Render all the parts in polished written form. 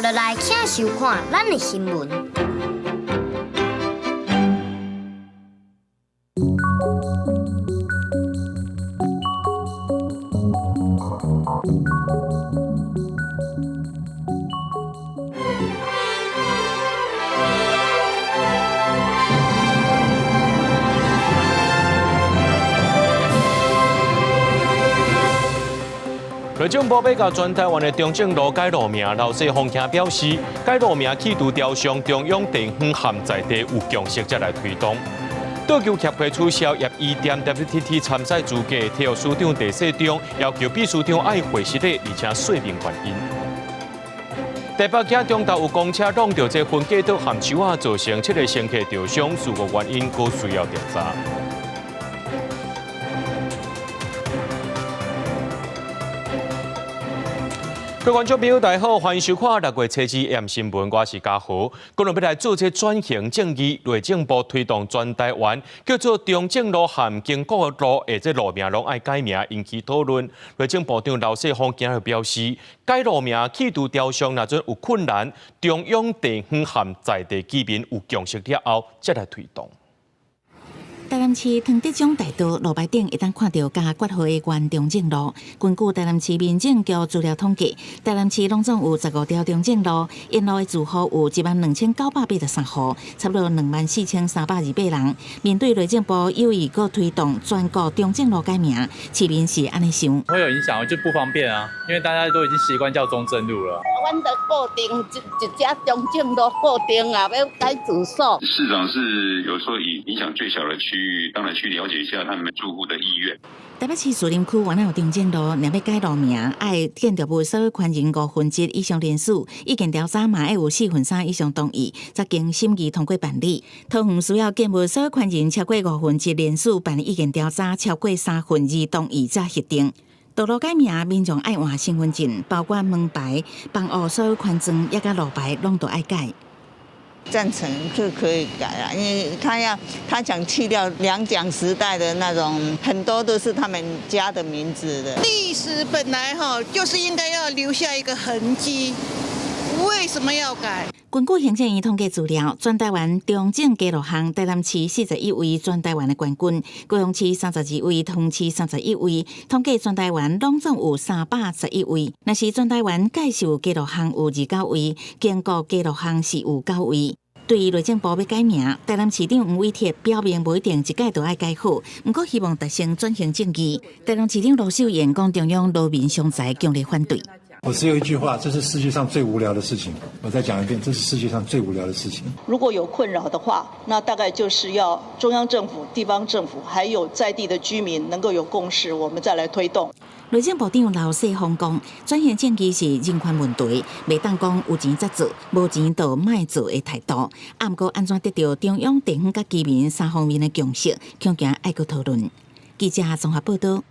落來，請收看咱的新聞。內政部欲共全台灣的中正路改路名，劉世芳表示，改路名去除雕像，中央地方和在地有共識才來推動。桌球協會取消葉伊踮 WTT 參賽資格，體育署長鄭世忠要求秘書長愛會失禮，而且說明原因。台北市中晝有公車撞著這分隔島和樹仔，造成七个乘客著傷，事故原因閣需要調查。各位觀眾朋友，大家好，歡迎收看六月初二 AM 新聞，我是嘉豪。今日欲來做這轉型正義，內政部推動全台灣叫做中正路和經國路的這路名攏愛改名，引起討論。內政部長劉世芳今日表示，改路名去除雕像，若陣有困難，中央地方和在地居民有共識了後，才來推動。台南市湯德章大道路牌頂會當看著加括號的原中正路。根據台南市民政局資料統計，台南市攏總有十五條中正路，沿路的住戶有一萬兩千九百八十三戶，差不多24,328人。面對內政部有意閣推動全國中正路改名，市民是按呢想。會有影響，就不方便啊，因為大家都已經習慣叫中正路了。阮著固定一一隻中正路固定啊，欲改住所。市長是有說以影響最小的區域，當然去了解一下他們住戶的意願。台北市士林區原來有中正路，若欲改路名，愛建築物所有權人五分之一以上聯署，意見調查嘛愛有四分三以上同意，才經審議通過辦理。桃園需要建物所有權人超過五分之一聯署辦理意見調查，超過三分二同意才核定。道路改名，民眾愛換身份證，包括門牌、房屋所有權狀，抑佮路牌，攏都愛改。贊成是可以改啊，因為他要他想去掉兩蔣時代的那種，很多都是他們家的名字的。歷史本來哈就是應該要留下一個痕跡，為什麼要改？根據行政院統計資料，全台灣中正街路巷，台南市41位，全台灣的冠軍；高雄市32位，桃園市31位。統計全台灣攏總有311位。若是全台灣介紹街路巷有29位，經國街路巷是有九位。對於內政部欲改名，台南市長黃偉哲表明無一定一改就愛改好，毋過希望達成轉型正義。台南市長盧秀燕講，中央勞民傷財，強烈反對。我只有一句話，這是世界上最無聊的事情。我再講一遍，這是世界上最無聊的事情。如果有困擾的話，那大概就是要中央政府、地方政府，還有在地的居民能夠有共識，我們再來推動。內政部長劉世芳講，轉型正義是人權問題，袂當講有錢才做，無錢就莫做的態度。啊，毋過按怎得著中央、地方佮居民三方面的共識，恐驚愛閣討論。記者綜合報道。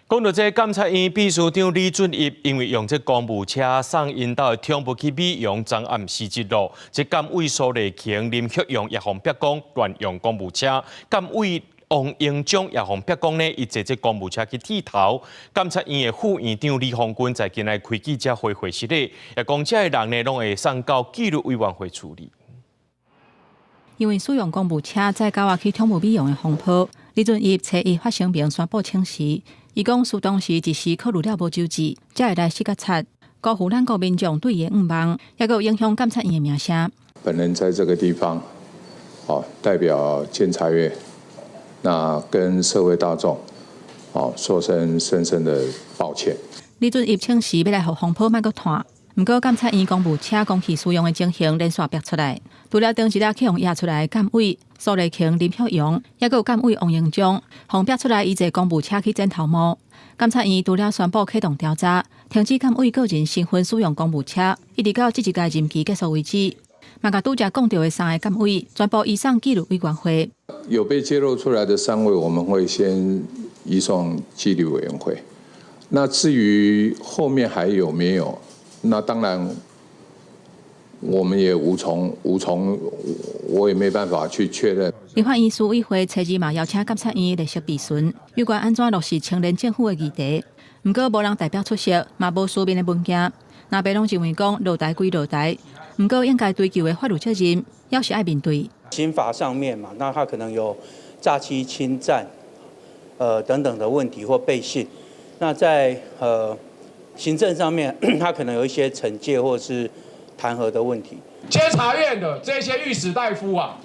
講到這監察院秘書長李俊逸，因為用這公務車送𪜶兜的寵物去美容，昨暗時洩露，這監委蘇麗瓊、林旭陽也予逼供亂用公務車，監委王英章也予逼供呢，伊坐這公務車去剃頭。監察院的副院長李鴻軍在今日開記者會會室裡，也講這个人呢，攏會送到紀律委員會處理。因為使用公務車載狗仔去寵物美容的風波，李俊逸初一發聲明宣布請辭。伊講，事當時一時考慮了無周至，才會來失決策，辜負咱國民眾對伊的向望，抑閣有影響監察院的名聲。本人在這個地方，代表監察院，那跟社會大眾，說聲深深的抱歉。李俊逸請辭欲來予風波莫閣湠，毋過監察院公務車公器私用的情形連續逼出來，除了當時咧去予押出來的監委蘇麗瓊、林旭陽，抑閣有監委王英章，予逼出來伊坐公務車去剪頭毛。監察院除了宣布啟動調查，停止監委個人身份使用公務車，一直到這一屆任期結束為止。嘛，共拄才講著的三个監委全部移送紀律委員會。有被揭露出來的三位，我們會先移送紀律委員會。那至於後面還有沒有？那當然，我們也無從無從，我也沒辦法去確認。立法院司委會初二嘛邀請監察院列席備詢，有關按怎落實清廉政府的議題。毋過無人代表出席，嘛無書面的文件。若白攏認為講落台歸落台，毋過應該追究的法律責任，猶是愛面對。刑法上面嘛，那他可能有詐欺、侵佔，等等的問題或背信。那在行政上面，他可能有一些懲戒或是彈劾的問題。監察院的這些御史大夫啊，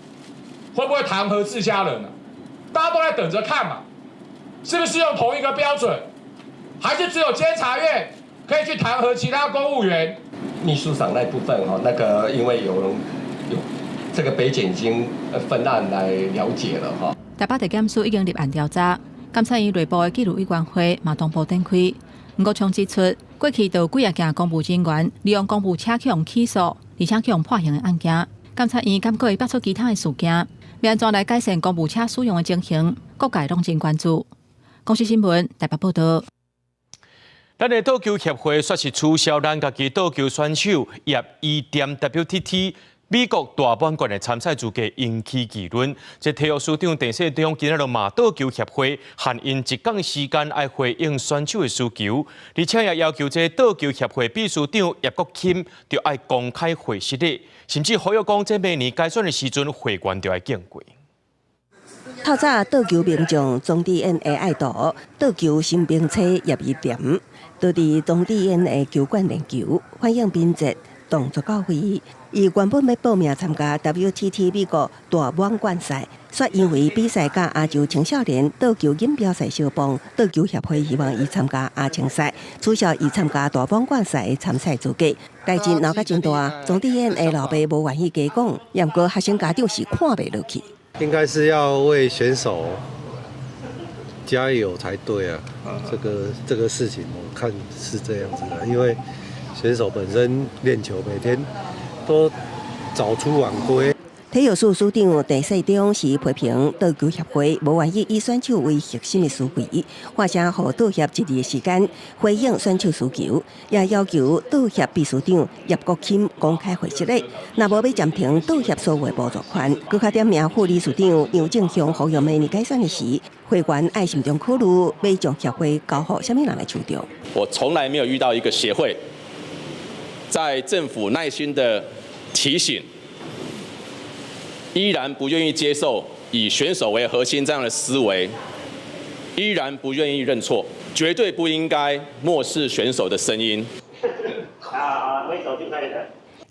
會不會彈劾自家人呢？大家都在等着看嘛，是不是用同一個標準，還是只有監察院可以去彈劾其他公務員？秘書長那部分哈，那個因為有這個北檢已經分案來了解了哈。台北地檢署已經立案調查，監察院內部的紀律委員會嘛同步展開。吳國昌指出，過去就有幾仔件公務人員利用公務車去予起訴，而且去予判刑的案件，監察院敢閣會爆出其他的事件，欲按怎來改善公務車使用的情形，各界攏真關注。公視新聞台北報道。咱的桌球協會煞是取消咱家己桌球選手葉宜典 WTT 美國大滿貫的參賽資格引起議論。這體育署長鄭世忠今仔日罵桌球協會限𪜶一工時間愛回應選手的需求，而且也要求這桌球協會秘書長葉國欽著愛公開會失禮，甚至呼籲講這明年改選的時陣會員著愛敬過。透早桌球名將莊智淵的愛徒，桌球新兵車葉宜典，都佇莊智淵的球館練球，反應敏捷，動作到位。伊原本欲報名參加 WTT 美國大滿貫賽，卻因為比賽佮亞洲青少年桌球錦標賽相碰，桌球協會希望伊參加亞青賽，取消伊參加大滿貫賽的參賽資格。代誌鬧甲真大，莊智淵的老爸無願意加講，毋過學生家長是看袂落去。應該是要為選手加油才對啊！這個事情我看是這樣子的，因為選手本身練球每天都早出晚歸。體育署署長鄭世忠是批評桌球協會無願意以選手為核心的思維，發聲予桌協一日時間回應選手需求，也要求桌協秘書長葉國欽公開回釋。若無欲暫停桌協所有補助款，閣較點名副理事長楊正雄呼籲明年改選的時，會員愛慎重考慮欲將協會交予啥物人的手中。我從來沒有遇到一個協會，在政府耐心的提醒，依然不願意接受以選手為核心這樣的思維，依然不願意認錯，絕對不應該漠視選手的聲音。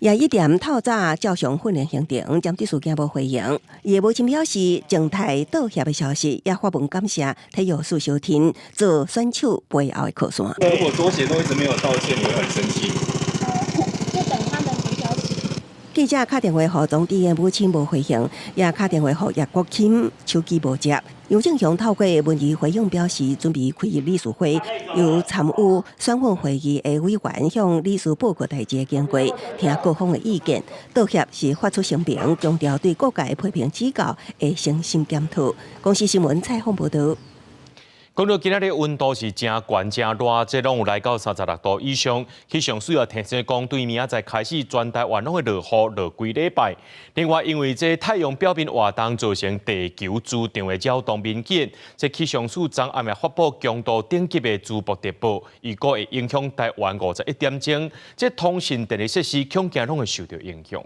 葉宜典透早照常訓練行程，針對事件無回應。伊的母親表示，靜態道歉的消息，也發文感謝體育署收聽，做選手背後的靠山。如果桌協都一直沒有道歉，你會很生氣。就等他們回消息。記者敲電話予莊智淵母親無回應，也敲電話予葉國欽，手機無接。楊正雄透過文字回應表示，準備開理事會，由參與選舉會議的委員向理事報告代誌的經過，聽各方的意見。桌協是發出聲明，強調對各界批評指教會誠心檢討。公視新聞採訪報道。講到今仔日溫度是誠懸誠熱，這攏有來到36度以上。氣象署也提醒講，對明仔載開始，全台灣攏會落雨落幾禮拜。另外，因為這太陽表面活動造成地球磁場的擾動明顯，這氣象署昨暗也發布強度等級的磁暴特報，預估會影響台灣51點鐘，這通訊電力設施恐驚攏會受到影響。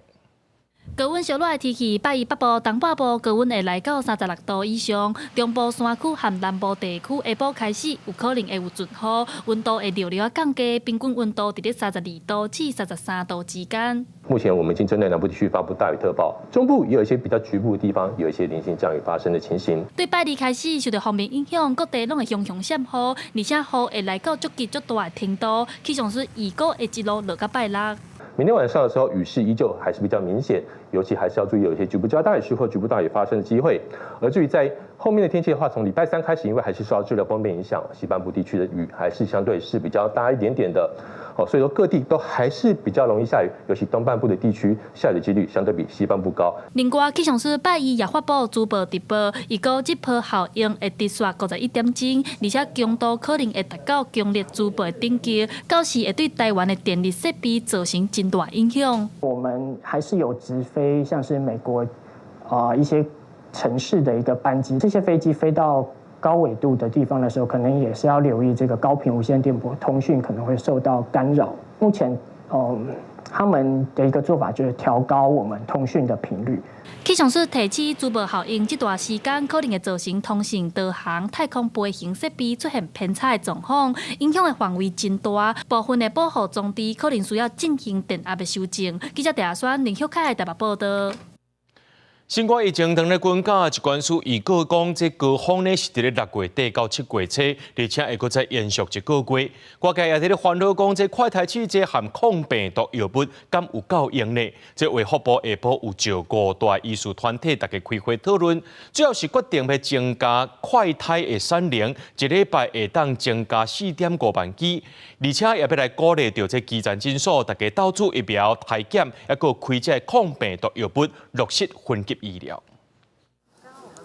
高溫燒熱的天氣，拜一北部、東半部高溫會來到36度以上，中部山區和南部地區下晡開始有可能會有陣雨，溫度會略略降低，平均溫度佇咧32度至33度之間。目前我們已經針對南部地區發布大雨特報，中部也有一些比較局部的地方有一些零星降雨發生的情形。對拜二開始受到鋒面影響，各地攏會雄雄閃雨，而且雨會來到足急足大的程度，氣象署預估會一路落到拜六。明天晚上的時候，雨勢依舊還是比較明顯，尤其還是要注意有一些局部較大雨勢或局部大雨發生的機會。而至於在後面的天氣的話，從禮拜三開始，因為還是受到滯留鋒面影響，西半部地區的雨還是相對是比較大一點點的。哦，所以說各地都還是比較容易下雨，尤其東半部的地區下雨的幾率相對比西半部高。另外，氣象署拜一也發布磁暴特報，預估這波效應會持續51點鐘，而且強度可能會達到強烈磁暴的等級，到時會對台灣的電力設備造成真大影響。我們還是有直飛，像是美國一些城市的一個班機，這些飛機飛到高緯度的地方的時候，可能也是要留意這個高頻無線電波通訊可能會受到干擾。目前他們的一個做法就是調高我們通訊的頻率。氣象署提醒，珠報效應這段時間可能會造成通信、導航、太空飛行設備出現偏差的狀況，影響的範圍真大。部分的保護裝置可能需要進行電壓的修正。記者鄭阿宣、林旭凱台北報道。新冠疫情當咧滾價，疾管署預告講，這高峰呢是佇咧6月底到7月初，而且會閣再延續一個月。外界也佇咧煩惱講，這快篩試劑含抗病毒藥物敢有夠用呢？這衛福部下晡有召五大醫師團體逐家開會討論，最後是決定欲增加快篩的產能，一禮拜會當增加4.5萬支，而且也欲來鼓勵著這基層診所，逐家鬥做疫苗篩檢，抑閣開這抗病毒藥物落實分級醫療。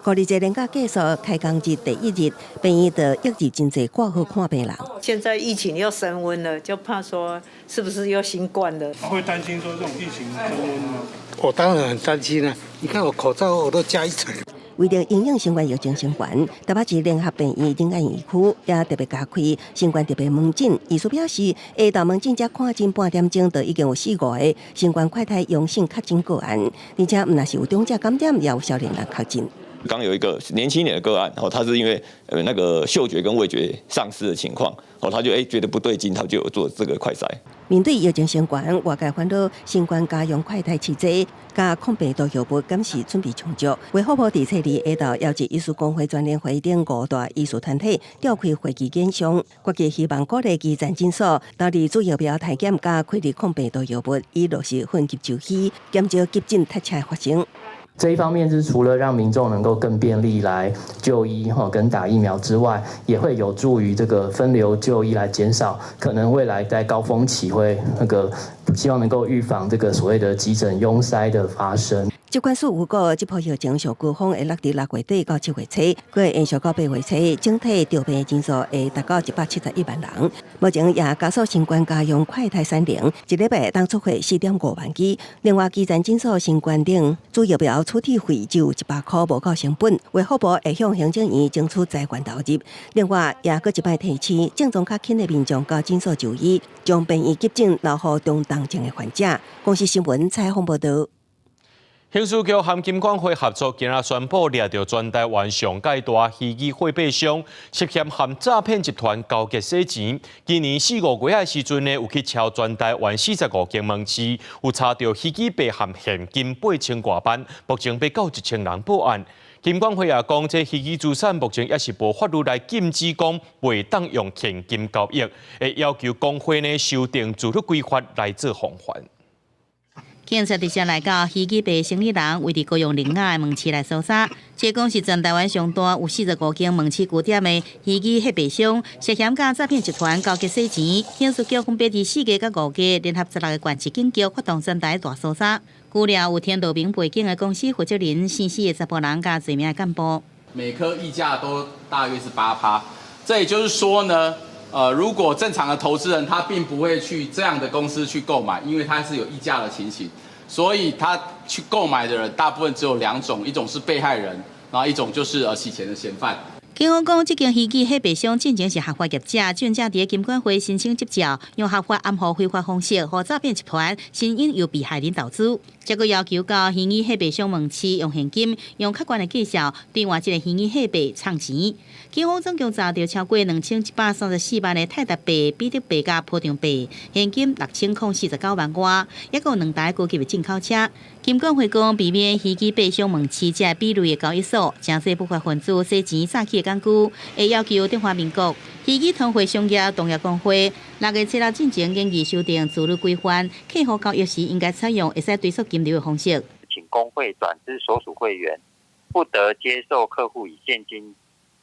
五二節連假結束，開工日第一日，病院就湧入真濟掛號看病人。現在疫情又升溫了，就怕說是不是又新冠了？會擔心說這種疫情升溫嗎？我當然很擔心啦！你看我口罩我都加一層。為著因應新冠疫情升懸，台北市聯合病院仁愛醫區也特別加開新冠特別門診。醫師表示，下晝門診才看診半點鐘，就已經有四五個新冠快篩陽性確診個案，而且毋但是有長者感染，也有少年人確診。剛有一個年輕一點的個案，哦，他是因為那個嗅覺跟味覺喪失的情況，哦，他就覺得不對勁，他就有做這個快篩。面對疫情升懸，外界煩惱新冠家用快篩試劑佮抗病毒藥物敢是準備充足。衛福部佇初二下晝邀集醫師公會全聯會等五大醫師團體召開會議研商，決議希望鼓勵基層診所投入做疫苗篩檢佮開立抗病毒藥物，以落實分級就醫，減少急診塞車發生。這一方面是除了讓民眾能夠更便利來就醫哈跟打疫苗之外，也會有助於這個分流就醫，來減少可能未來在高峰期會那個希望能夠預防這個所謂的急診壅塞的發生。疾管署預估，這波疫情上高峰會落佇6月底到7月初，閣會延續到8月初，整體著病人數會達到171萬人。目前也加速新冠家用快篩產能，一禮拜當出貨4.5萬支。另外，基層診所新冠頂主疫苗處置費只有100箍，無夠成本。衛福部會向行政院爭取資源投入。另外，也閣一擺提醒，症狀較輕的民眾到診所就醫，將病院急診留予中重症的患者。公視新聞採訪報導。刑事局和金管會合作，今仔宣布掠著全台灣上蓋大虛擬貨幣商涉嫌和詐騙集團勾結洗錢。今年四五月的時陣呢，有去敲全台灣45間門市，有查著虛擬幣和現金8000外萬，目前欲到1000人報案。金管會也講，這虛擬資產目前猶是無法律來禁止講袂當用現金交易，會要求公會呢修訂自律規範來做防範。警察直接來到虛擬幣生理人位佇高雄苓雅的門市來搜查，這講是全台灣上大有45間門市據點的虛擬貨幣商，涉嫌佮詐騙集團勾結洗錢。刑事局分別佇4月佮5月聯合16個縣市警局發動全台大搜查，拘掠有天道明背景的公司負責人、姓施的查埔人佮濟名的幹部。每顆溢價都大約是8趴，這也就是說呢，如果正常的投資人他並不會去這樣的公司去購買，因為它是有溢價的情形，所以他去購買的人大部分只有兩種，一種是被害人，然後一種就是洗錢的嫌犯。警方講，這間虛擬貨幣商進前是合法業者，進前佇金管會申請執照，用合法暗號非法方式，予詐騙集團先引誘被害人投資，才閣要求到虛擬貨幣商門市用現金，用較懸的價數兌換這个虛擬貨幣藏錢。警方總共查著超過2134萬的泰達幣、比特幣佮波長幣，現金6049萬外，抑閣有兩台高級的進口車。金管會講，避免虛擬幣商門市這比類的交易所，誠濟不法分子洗錢詐欺的工具，會要求中華民國虛擬通貨商業同業公會6月7日進前研議修訂自律規範，客戶交易時應該採用會使追溯金流的方式。請公會轉知所屬會員，不得接受客戶以現金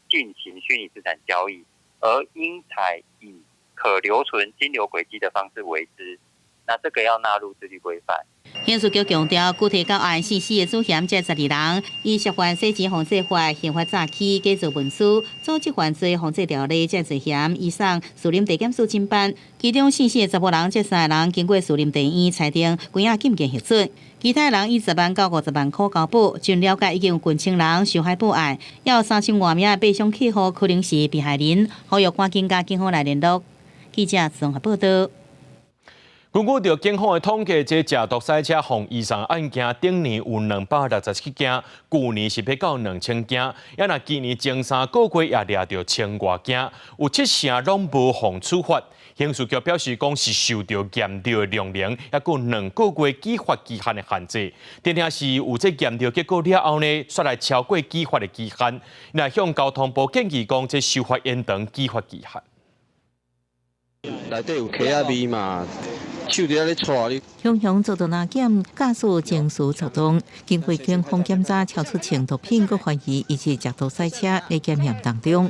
進行虛擬資產交易，而應採以可留存金流軌跡的方式為之。那這個要納入自律規範。刑事局強調，具體到案姓施的主嫌這12人，以涉犯洗錢防制法、刑法詐欺、假造文書、組織犯罪防制條例這罪嫌，移送士林地檢署偵辦。其中姓施的查埔人這三个人，經過士林地院裁定，關押禁見核准。其他人以10萬到50萬箍交保。據了解，已經有近千人受害報案，也有3000外名的幣商客戶可能是被害人，呼籲趕緊佮警方來聯絡。記者綜合報導。根據著警方的統計，這食毒駛車予移送案件，頂年有267件，舊年是欲到2000件，啊若今年前3個月也掠著千外件，有七成攏無予處罰。刑事局表示講是受著驗尿的量刑，抑閣2個月舉發期限的限制。定定是有這驗尿結果了後呢，煞來超過舉發的期限，若向交通部建議講，這修法延長舉發期限。內底有溪仔味嘛？手佇遐咧搓你。雄雄做到哪檢，駕駛情緒躁動，經過警方檢查，超出程毒品，閣懷疑伊是食毒駛車咧檢驗當中。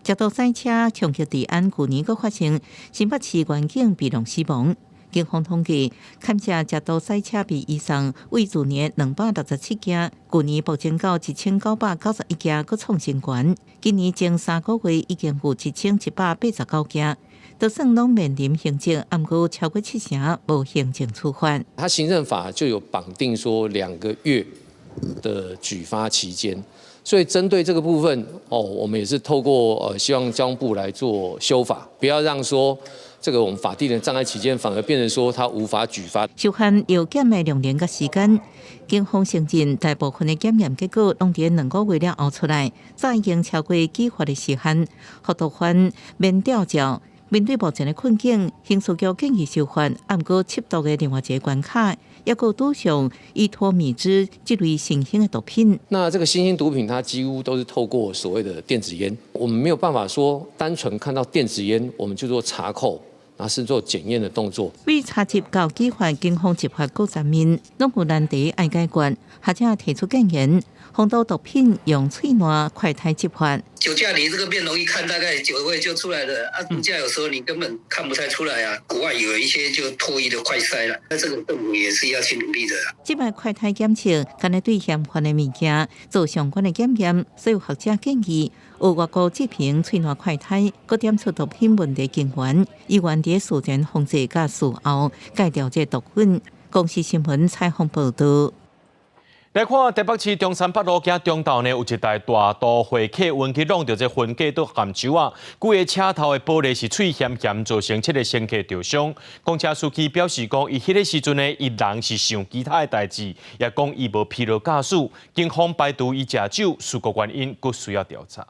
食毒駛車衝擊治安，舊年閣發生新北市員警被弄死亡。警方統計，勘測食毒駛車被移送，為去年267件，舊年暴增到1991件，閣創新高。今年前3個月已經有1789件，都算攏面臨刑責，毋過超過七成無行政處罰。他行政法就有綁定說2個月的舉發期間，所以針對這個部分，哦，我們也是透過希望交通部來做修法，不要讓說這個我們法定的障礙期間反而變成說他無法舉發。受限藥檢的量刑佮時間，警方承認大部分的檢驗結果攏佇2個月了後出來，早已經超過舉發的時限，服毒犯免吊照。面對目前的困境，刑事局建議修法，毋過緝毒的另外一個關卡，抑閣拄上依托咪酯這類新興的毒品。那這個新興毒品，它幾乎都是透過所謂的電子菸，我們沒有辦法說單純看到電子菸，我們就做查扣，那是做檢驗的動作。為查緝到舉發，警方執法閣全面，攏有難題愛解決。學者提出建言，防堵毒品用喙瀾快篩執法。酒駕你這個面容一看，大概酒味就出來了。啊，毒駕有時候你根本看不太出來啊。國外有一些就唾液的快篩啦，那這個政府也是要去努力的。這擺快篩檢測，敢若對嫌犯的物件做相關的檢驗，所以有學者建議，有外國這爿喙瀾快篩，閣檢出毒品問題根源，以願佇事前防治佮事後戒掉這毒品。公視新聞採訪報導。來看台北市中山北路行中道呢，有一台大都會客運去挵著這分隔島含樹仔，規个車頭的玻璃是碎險險，造成七个乘客著傷。公車司機表示講，伊彼个時陣呢，伊人是想其他的代誌，也講伊無疲勞駕駛，警方排除伊食酒，事故原因閣需要調查。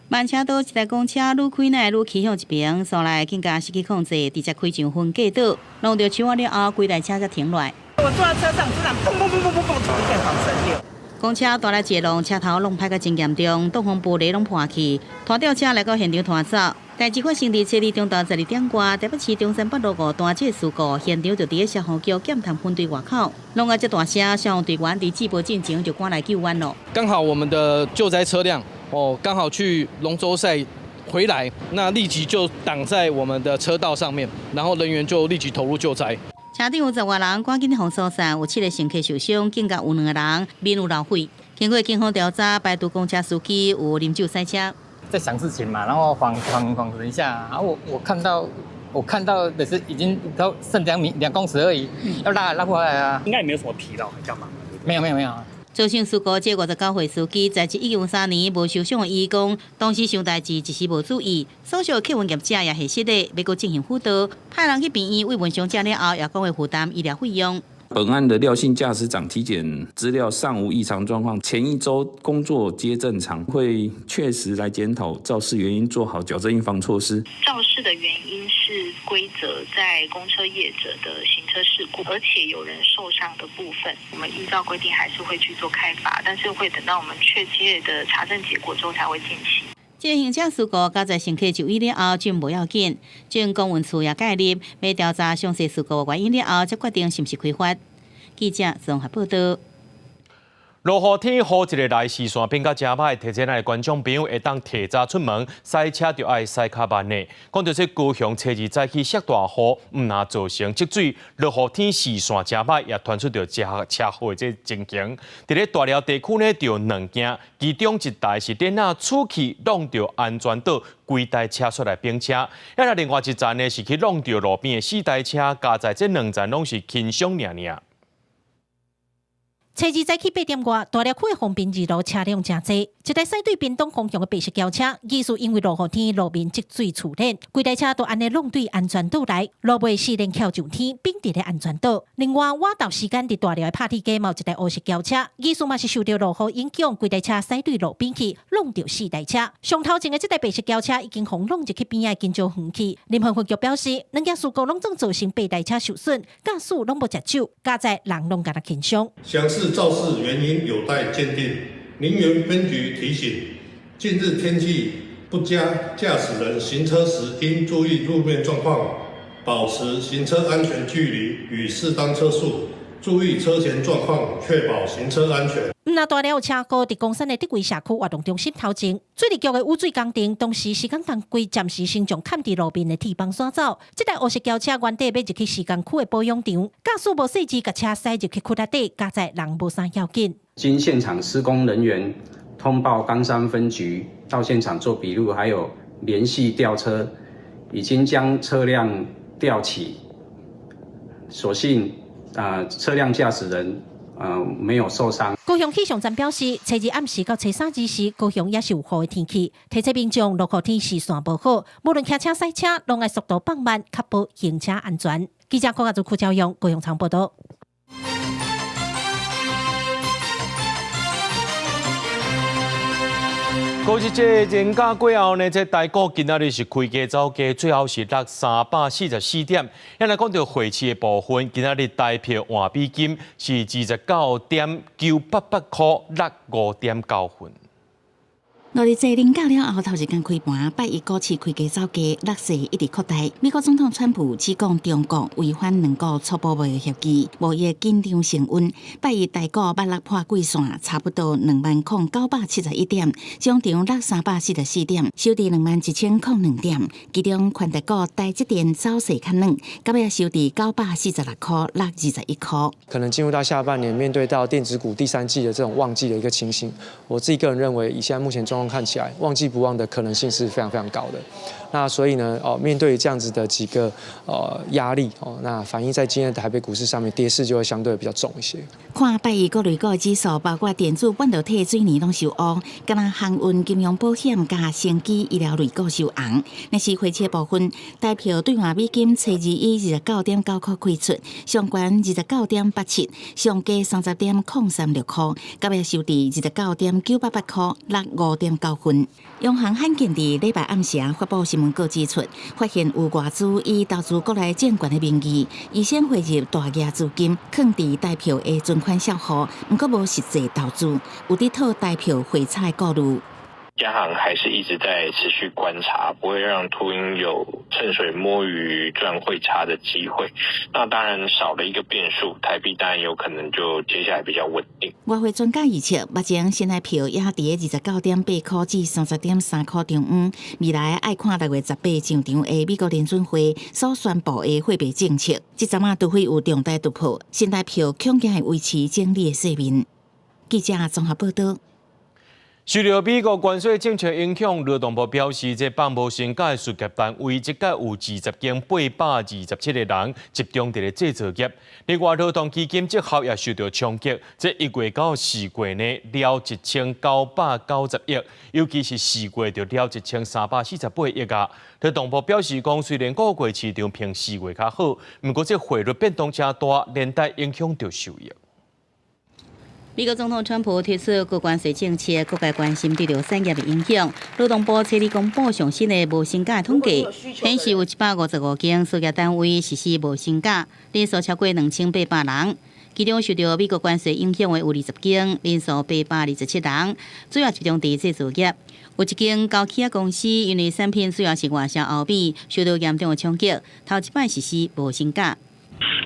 慢車道一台公車愈開呢愈趨向一邊，後來更加失去控制，直接開上分隔島，挵著樹仔了後，規台車才停落來。我坐在車上，突然砰砰砰砰砰砰，一片響聲。公車大力一浪，車頭弄歹甲真嚴重，擋風玻璃攏破去，拖吊車來到現場拖走。代誌發生佇初二中晝12點外，台北市中山北路五段這個事故，現場就佇咧消防局檢探分隊外口，弄啊這大聲，消防隊員佇接報進前就趕來救援咯。剛好我們的救災車輛哦，剛好去龍舟賽回來，那立即就擋在我們的車道上面，然後人員就立即投入救災。車頂有十外人，趕緊予疏散，有七个乘客受傷，更加有兩個人面有流血。經過警方調查，排除公車司機有啉酒駛車。在想事情嘛，然後晃晃晃了一下，然後我看到的是已經都剩2米2公尺而已，要拉拉過來啊。應該也沒有什麼疲勞，幹嘛？沒有沒有沒有。造成事故，這59歲司機在1993年無受傷的伊講，當時想代誌一時無注意，所屬客運業者也核實咧，欲閣進行輔導，派人去病院慰問傷者了後，也講會負擔醫療費用。本案的廖姓駕駛長體檢資料尚無異常狀況，前一周工作皆正常，會確實來檢討肇事原因，做好矯正預防措施。肇事的原因是歸責在公車業者的行車事故，而且有人受傷的部分，我們依照規定還是會去做開罰，但是會等到我們確切的查證結果之後才會進行。這個行車事故，交在乘客就醫了後，就無要緊。政公運處也介入，欲調查詳細事故原因了後，才決定是毋是開罰。記者綜合報道。落雨天，雨一个來，視線變甲誠䆀，提醒咱的觀眾朋友會當提早出門，駛車就愛駛較慢的。講著這高雄初二早起落大雨，毋但造成積水，落雨天視線誠䆀，也傳出著車車禍的這情形。佇咧大寮地區呢，著兩件，其中一台是電仔出去挵著安全島，規台車煞來反車；啊，另外一層呢是去挵著路邊的四台車，加在這兩層攏是輕傷爾爾。初二早起8點外，大寮區的豐濱二路車輛誠濟，一台駛對屏東方向的白色轎車，疑似因為落雨天路面積水淙練，規台車都按呢挵對安全島來，落尾四連翹上天，反佇咧安全島。另外，倚晝時間佇大寮的拍鐵街，嘛有一台烏色轎車，疑似嘛是受著落雨影響，規台車駛對路邊去，挵著四台車。上頭前的這台白色轎車已經予挵入去邊仔的金石園去。林園分局表示，兩件事故攏總造成八台車受損，駕駛攏無食酒，駕載人攏敢若輕傷。詳細肇事原因有待鑑定。林園分局提醒：近日天氣不佳，駕駛人行車時應注意路面狀況，保持行車安全距離與適當車速，注意車前狀況，確保行車安全。毋但大寮有車禍，佇岡山的竹圍社區活動中心頭前，水利局的雨水工程，當時施工同規暫時先將崁佇路面的鐵枋徙走。這台烏色轎車原底欲入去施工區的保養場，駕駛無細緻，共車駛入去窟仔底，駕載人無啥要緊。經現場施工人員通報岡山分局到現場做筆錄，還有聯繫吊車，已經將車輛吊起，所幸車輛駕駛人沒有受傷。高雄氣象站表示，初二暗時到初三之時，高雄也是有雨的天氣。提醒民眾落雨天視線無好，無論騎車、駛車，攏愛速度放慢，確保行車安全。記者郭家祖、柯昭勇，高雄場報道。過去這連假過後呢，這台股今仔日是開低走低，最後是落344點。咱來講著匯市的部分，今仔日台幣換美金是29.988箍，落5.9分。五日這連假了後，頭一工開盤，拜一股市開低走低，落勢一直擴大。美國總統川普指控中國違反兩國初步貿易協議，貿易緊張升溫。拜一台股捌落破季線，差不多20,971點，終場落344點，收佇21,002點。其中，權值股台積電走勢較軟，到尾收佇946箍，落21箍。可能進入到下半年，面對到電子股第三季的這種旺季的一個情形，我自己個人認為，以現在目前狀況看起來，旺季不旺的可能性是非常非常高的。那所以呢，面對這樣子的幾個壓力哦，那反映在今天的台北股市上面，跌勢就會相對比較重一些。看拜一各類股指數，包括電子、半導體、水泥攏受烏，敢若航運、金融、保險佮生技醫療類股受紅。若是匯市部分，台票兌換美金，初二以29.9箍開出，上懸29.87，上低30.036箍，到尾收佇29.988箍，落5.9分。央行罕見佇禮拜暗時發布新聞稿指出，發現有外資以投資國內證券的名義，預先匯入大額資金，囥佇台票的存款帳戶，毋過無實際投資，有佇套台票匯差的顧慮。央行還是一直在持續觀察，不會讓禿鷹有趁水摸魚賺匯差的機會。那當然少了一個變數，台幣當然有可能就接下來比較穩定。外匯專家預測，目前新台票也佇29.8箍至30.3箍中間。未來愛看6月18上場的美國聯準會所宣布的貨幣政策，這陣仔除非有重大突破，新台票恐驚會維持整理的勢面。記者綜合報道。受著美國關稅政策影響，勞動部表示，這放無薪假的事業單位，這屆有20間827個人集中佇咧製造業。另外，勞動基金績效也受著衝擊，這1月到4月呢，了1990億，尤其是4月就了1348億啊。勞動部表示講，雖然股月市場評4月較好，毋過這匯率變動誠大，連帶影響著收益。美國總統川普提出高關稅政策，各界關心對著產業的影響。勞動部初二公布上新的無薪假統計，顯示有155間事業單位實施無薪假，人數超過2800人。其中受著美國關稅影響的有20間，人數827人，主要集中佇製造業。有一間高企公司，因為產品主要是外銷歐美，受著嚴重的衝擊，頭一擺實施無薪假。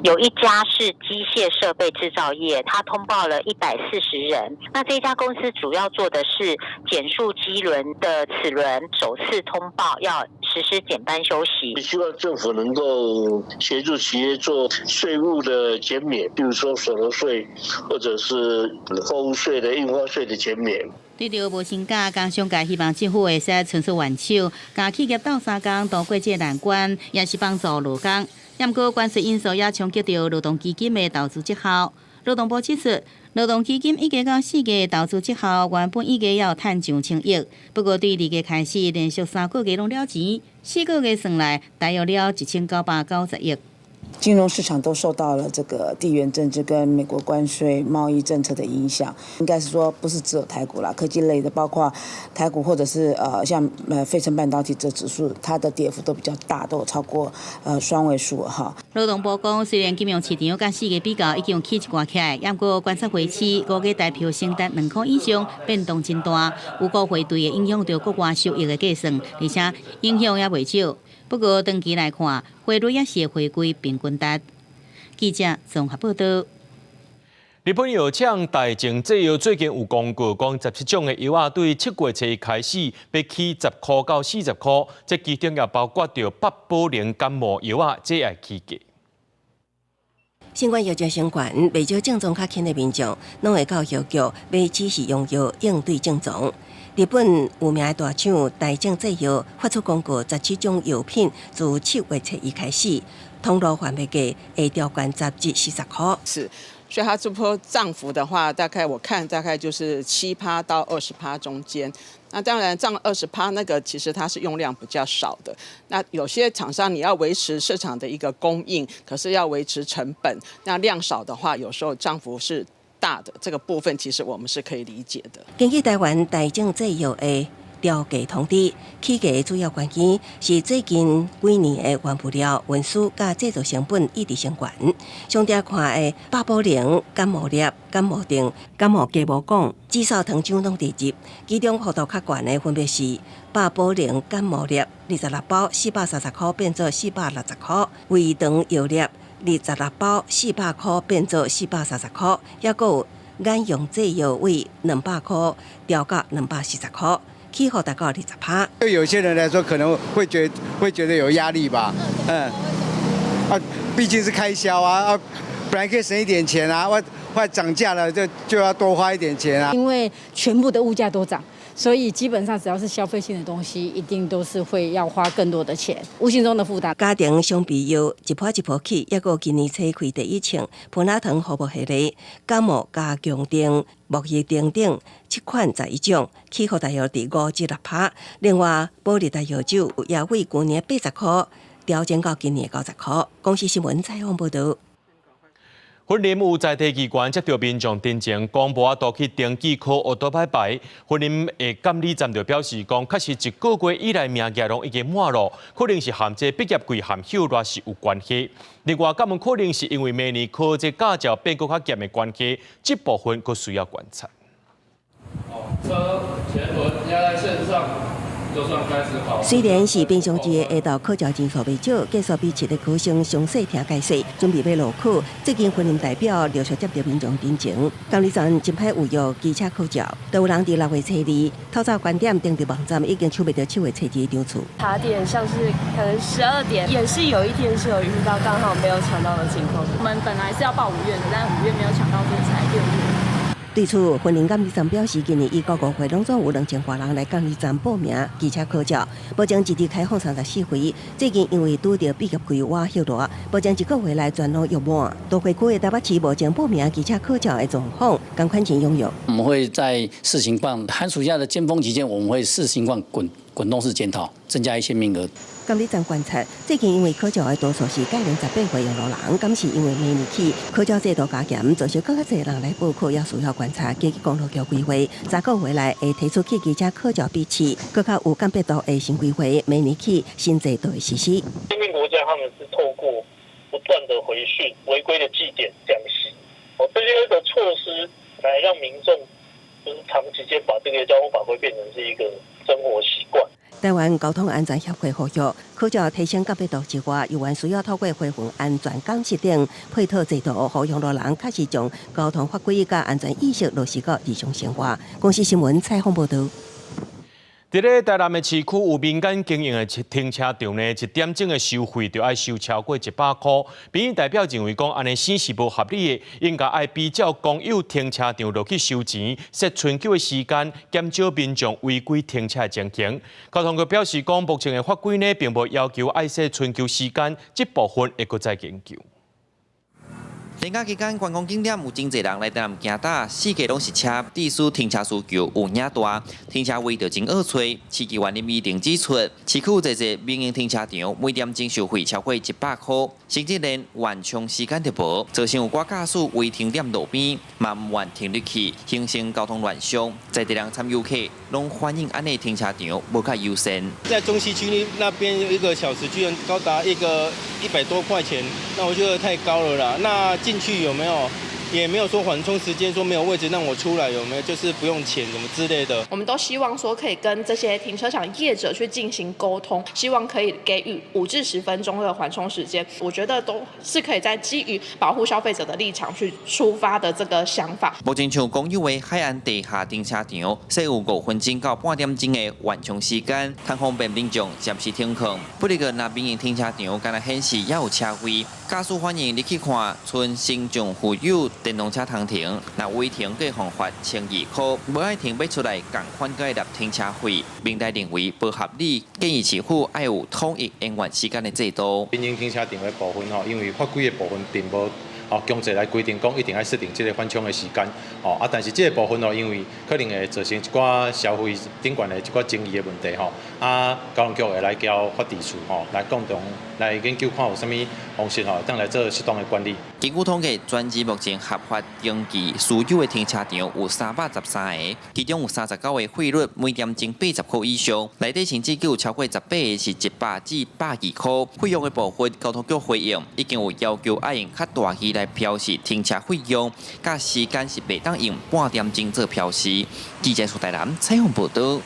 有一家是機械設備製造業，他通報了140人。那這家公司主要做的是減速機輪的齒輪，首次通報要實施減班休息。希望政府能夠協助企業做稅務的減免，比如說所得稅或者是貨物稅的印花稅的減免。對著無薪假，工商界希望政府會使伸出援手，共企業鬥相共渡過這個難關，也是幫助勞工。毋過關稅因素也衝擊著勞動基金的投資績效。勞動部指出，勞動基金一月到4月投資績效原本預計要趁上千億，不過對2月開始連續3個月攏了錢，4個月算來大約了1990億。金融市場都受到了這個地緣政治跟美國關稅貿易政策的影響，應該是說不是只有台股啦，科技類的包括台股或者是像費城半導體這指數，它的跌幅都比較大，都有超過雙位數哈。勞動部講，雖然金融市場佮4月比較已經有起一寡起來，毋過觀察匯市5月台票升達2箍以上，變動真大，有股匯兌會影響著國外收益的計算，而且影響也袂少。不過長期來看，匯率也是會回歸平均值。記者綜合報道。日本藥廠大正製藥最近有公告，講17種的藥仔對7月初開始欲起10箍到40箍，這其中也包括著百寶靈感冒藥仔，這會起價。新冠疫情升懸，袂少症狀較輕的民眾，攏會到藥局買指示用藥應對症狀。日本有名的大廠大正製藥發出公告，17種藥品自7月初一開始，通路販賣價會調懸10至40箍。是，所以它這波漲幅的話，大概我看大概就是7趴到20趴中間。那當然漲20趴那個其實它是用量比較少的。那有些廠商你要維持市場的一個供應，可是要維持成本，那量少的話，有時候漲幅是大的。這個部分其實我們是可以理解的。根據台灣大正製藥的調價通知，起價的主要原因是最近幾年的原物料運輸佮製造成本一直升懸。上常看的百寶靈、感冒粒、感冒錠、感冒雞毛講、紫蘇糖漿攏佇入，其中幅度較懸的分別是百寶靈感冒粒26包430箍變做460箍，胃腸藥粒26包400箍變做430箍，抑閣有眼用劑藥為200箍調到240箍。起幅達到20趴。對有些人來說，可能會覺得有壓力吧。嗯，啊，畢竟是開銷啊，啊，本來可以省一點錢啊，或漲價了就要多花一點錢啊。因為全部的物價都漲，所以基本上只要是消費性的東西，一定都是會要花更多的錢，無形中的負擔。家庭常備藥一波一波起，抑閣今年初開第一槍，普拿疼服務系列、感冒加強錠、沐浴錠等七款11種，起幅大約佇5至6趴。另外，保力達藥酒也為舊年80箍調整到今年90箍。公視新聞採訪報導。雲林有在地機關接著民眾陳情，講無法度去登記考歐多擺牌。雲林的監理站就表示講，確實一個月以來名額攏已經滿囉，可能是和這畢業季和歇熱是有關係。另外，敢有可能是因為明年考這駕照變閣較嚴的關係，這部分閣需要觀察。車前輪壓在線上。雖然是平常日下晝考照人數袂少，繼續比七個考生詳細聽解說，準備欲落考。最近雲林代表陸續接著民眾陳情，監理站真歹預約機車考照，都有人佇6月初2透早九點登佇網站，已經搶袂著7月初2場次。卡點像是可能12點，也是有一天是有遇到剛好沒有搶到的情況。我們本來是要報5月的，但5月沒有搶到，所以才6月。對此，雲林監理站表示，今年一到5月攏總有2000外人來監理站報名機車考照，目前一直開放34回。最近因為拄著畢業季倚歇熱，目前一個月內全攏約滿。都會區的台北市目前報名機車考照的狀況，仝款真踴躍。我們會在視情況寒暑假的尖峰期間，我們會視情況滾動式檢討，增加一些名額。監理站觀察，最近因為考照的多數是屆齡18歲用路人，敢是因為明年起考照制度加嚴，造成閣較濟人來報考，也需要觀察。根據公路局規劃，10個月內會提出汽機車考照筆試，閣較有鑑別度的新規劃，明年起新制度會實施。先進國家他們是透過不斷的回訓、違規的記點講習，哦，這些的措施來讓民眾就是長期間把這個交通法規變成是一個生活習慣。台灣交通安全協會呼籲，考照提升鑑別度之外，猶原需要透過恢復安全監視等配套制度，予用路人確實將交通法規佮安全意識落實到日常生活。公視新聞採訪報導。佇咧台南的市區有民間經營的停車場呢，一點鐘的收費就愛收超過100箍。民意代表認為講，按呢省是無合理的，應該愛比照公有停車場落去收錢，設春秋的時間，減少民眾違規停車的情形。交通局表示講，目前的法規呢，並無要求愛設春秋時間，這部分會閣再研究。連假期間觀光景點有真濟人來台南行搭，四界攏是車，致使停車需求有影大，停車位就真惡揣。市議員林宜定指出，市區濟濟民營停車場每點鐘收費超過100箍，甚至連緩衝時間都無，造成有寡駕駛違停踮路邊，嘛毋願停入去，形成交通亂象。在地人參遊客攏反映按呢停車場無較優先。在中西區那邊一個小時居然高達一個100多塊錢，那我覺得太高了啦。那進去有沒有？也沒有說緩衝時間，說沒有位置讓我出來，有沒有？就是不用錢什麼之類的。我們都希望說可以跟這些停車場業者去進行溝通，希望可以給予5至10分鐘的緩衝時間。我覺得都是可以在基於保護消費者的立場去出發的這個想法。目前像公有的海岸地下停車場，設有5分鐘到半點鐘的緩衝時間，通方便民眾暫時停靠。不過，若民營停車場敢若顯示猶有車位，駕駛歡迎你去看，賰新將附有電動車通停，若違停閣予罰1200箍，無愛停欲出來，仝款閣愛納停車費。民代認為無合理，建議市府愛有統一延緩時間的制度。民營停車場的部分吼，因為法規的部分並無強制來規定講一定愛設定這個緩衝的時間，但是這個部分哦，因為可能會造成一寡消費頂懸的一寡爭議的問題吼，交通局會來交法制處吼來共同來研究看有啥物方式吼，當來做適當的管理。根據統計，全市目前合法登記私有的停車場有313個，其中有39個費率每點鐘80箍以上，內底甚至閣有超過18個是100至120箍。費用的部分，交通局回應已經有要求愛用較大字來標示停車費用，佮時間是袂當用半點鐘做標示。記者蘇台南採訪報導。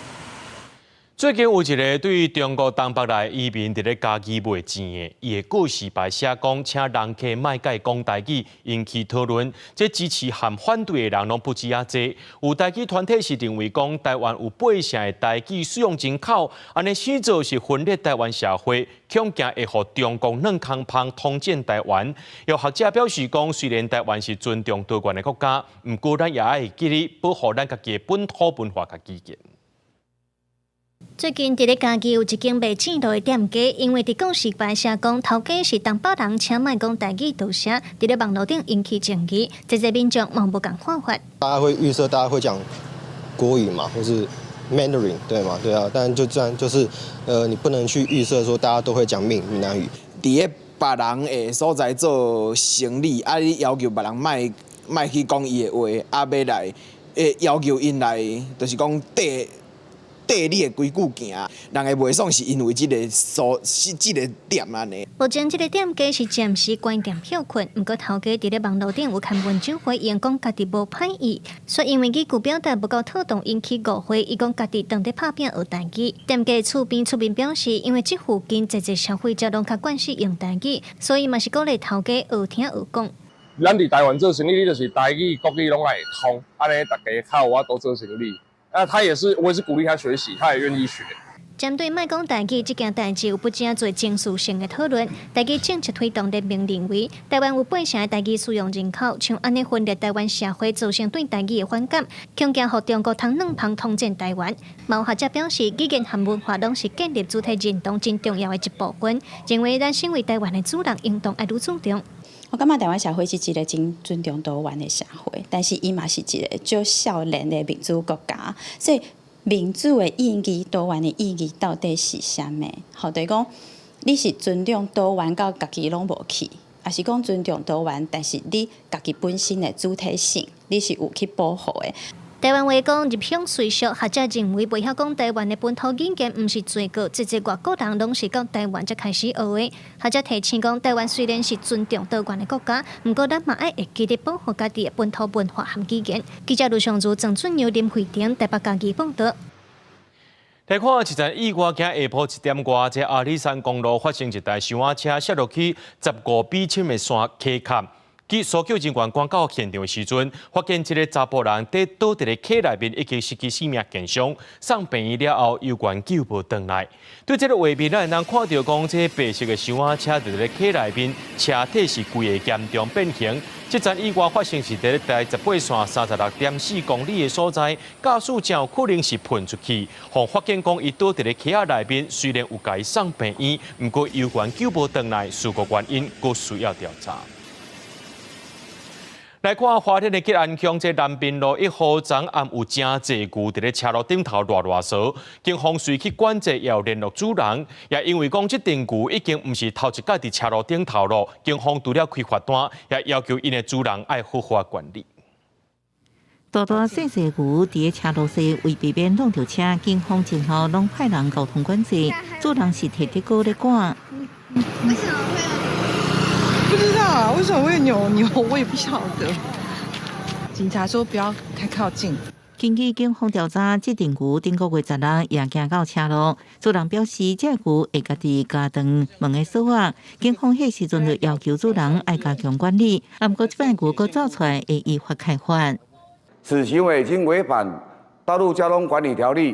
最近有一个對中國東北來移民佇咧嘉義賣錢的，伊的告示牌寫講，請人客莫共伊講台語，引起討論。這支持和反對的人攏不止遐濟。有台語團體是認為講，台灣有8成的台語使用人口，按呢死做是分裂台灣社會，恐驚會予中共軟空蜂統戰台灣。有學者表示講，雖然台灣是尊重多元的國家，毋過咱也愛會記得保護咱家己的本土文化佮語言。最近佇咧嘉義有一間賣糋路的店家，因為佇告示牌寫講頭家是東北人，請莫講台語多聲，佇咧網路頂引起爭議，濟濟民眾嘛無仝看法。大家會預設大家會講國語嘛，或是 Mandarin 對嗎？對啊，但就這樣就是，你不能去預設說大家都會講閩南語。佇咧別人的所在做生意，你要求別人莫去講伊的話，欲來，要求𪜶來，就是講綴你的規矩行，人會袂爽是因為這个所是這个點按呢。目前這个店家是暫時關店歇睏，毋過頭家佇咧網路頂有刊文章回應，講家己無歹意，煞因為語句表達無夠妥當，引起誤會。伊講家己當咧拍拚學台語。店家厝邊出面表示，因為這附近濟濟消費者攏較慣勢用台語，所以嘛是鼓勵頭家學聽學講。咱佇台灣做生意，你就是台語、國語攏愛會通，按呢大家較有法度做生意。那他也是，我也是鼓勵他學習，他也願意學。針對莫講台語這件代誌，有不誠濟情緒性的討論。台語政策推動聯盟認為，台灣有8成的台語使用人口，像按呢分裂台灣社會，造成對台語的反感，恐驚予中國通軟蜂統戰台灣。嘛有學者表示，語言和文化攏是建立主體認同真重要的一部分，認為咱身為台灣的主人，應當愛愈注重。我感覺台灣社會是一个真尊重多元的社會，但是伊嘛是一个足少年的民主國家，所以民主的意義、多元的意義到底是啥物？好，就是講你是尊重多元到家己攏無去，抑是講尊重多元，但是你家己本身的主體性，你是有去保護的。台灣話講入鄉隨俗，學者認為袂曉講台灣的本土語言，毋是罪過。濟濟外國人攏是到台灣才開始學的。學者提醒講，台灣雖然是尊重多元的國家，毋過咱嘛愛會記得保護家己的本土文化和語言。記者盧尚如、鄭俊陽、林慧婷台北嘉義報導。來看一陣意外，今下晡1點外，這阿里山公路發生一台箱仔車摔落去15米深的山溪崁。搜救人員趕到現場的時陣，發現一个查埔人佇倒佇咧溪內面已經失去性命現象，送病院了後，猶原救無轉來。對這个畫面，咱會當看著講，這白色的箱仔車佇咧溪內面，車體是規个嚴重變形。這陣意外發生是佇咧台18線36.4公里的所在，駕駛真有可能是噴出去，予發現講伊倒佇咧溪仔內面，雖然有共伊送病院，毋過猶原救無轉來，事故原因閣需要調查。來看花蓮的吉安鄉這南濱路一號，昨暗有誠濟牛佇咧車路頂頭賴賴趖，警方隨去管制，也有聯絡主人，也因為講這陣牛已經毋是頭一擺佇車路頂頭囉，警方除了開罰單，也要求𪜶的主人愛好好管理。大大細細牛佇咧車路西為避免挵著車，警方前後攏派人交通管制，主人是提竹篙咧趕。為什麼會有？不知道啊，為什麼會有牛？我也不曉得。警察說不要太靠近。根據警方調查，這陣牛頂個月十六也行到車路，主人表示這牛會家己加長門的鎖仔。警方彼時陣就要求主人愛加強管理，啊，毋過這擺牛閣走出來，會依法開罰。此行為已經違反《道路交通管理條例》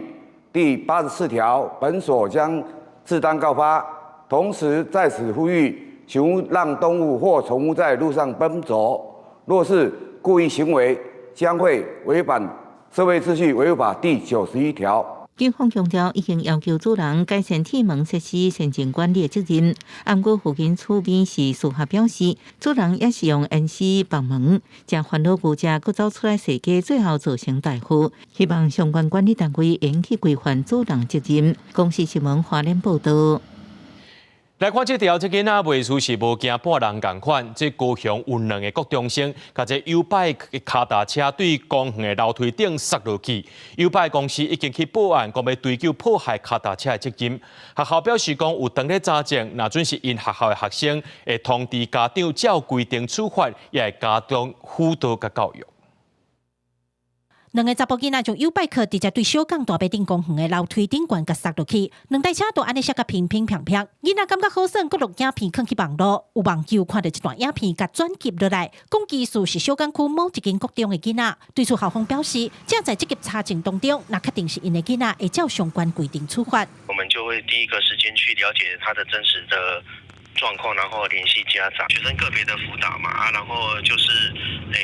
第84條，本所將自單告發。同時在此呼籲，請勿讓動物或寵物在路上奔走。若是故意行為，將會違反《社會秩序維護法》第91條。警方強調，已經要求主人改善鐵門設施、先進管理的責任。啊，毋過附近厝邊是事後表示，主人也是用煙絲綁門，誠煩惱牛隻閣走出來踅街，最後造成大禍。希望相關管理單位應去規範主人責任。公視新聞花蓮報導。來看這條，這囡仔袂輸是無驚半人仝款。這高雄有兩个國中生，共這YouBike的跤踏車對公園的樓梯頂摔落去。YouBike 公司已經去報案，講欲追究破壞跤踏車的責任。學校表示講有當咧查證，若準是𪜶學校的學生，會通知家長照規定處罰，也會加強輔導佮教育。兩个查埔囡仔將 YouBike 直接對小港大坪頂公園的樓梯頂懸共摔落去，兩台車都按呢摔甲乒乒乓乓。囡仔感覺好耍，閣錄影片囥去網路，有網友看著這段影片，共轉貼落來，講其實是小港區某一間國中的囡仔。對此校方表示，正在積極查證當中，若確定是𪜶的囡仔，會照相關規定處罰。我們就會第一個時間去了解他的真實的狀況，然後聯繫家長、學生個別的輔導嘛啊，然後就是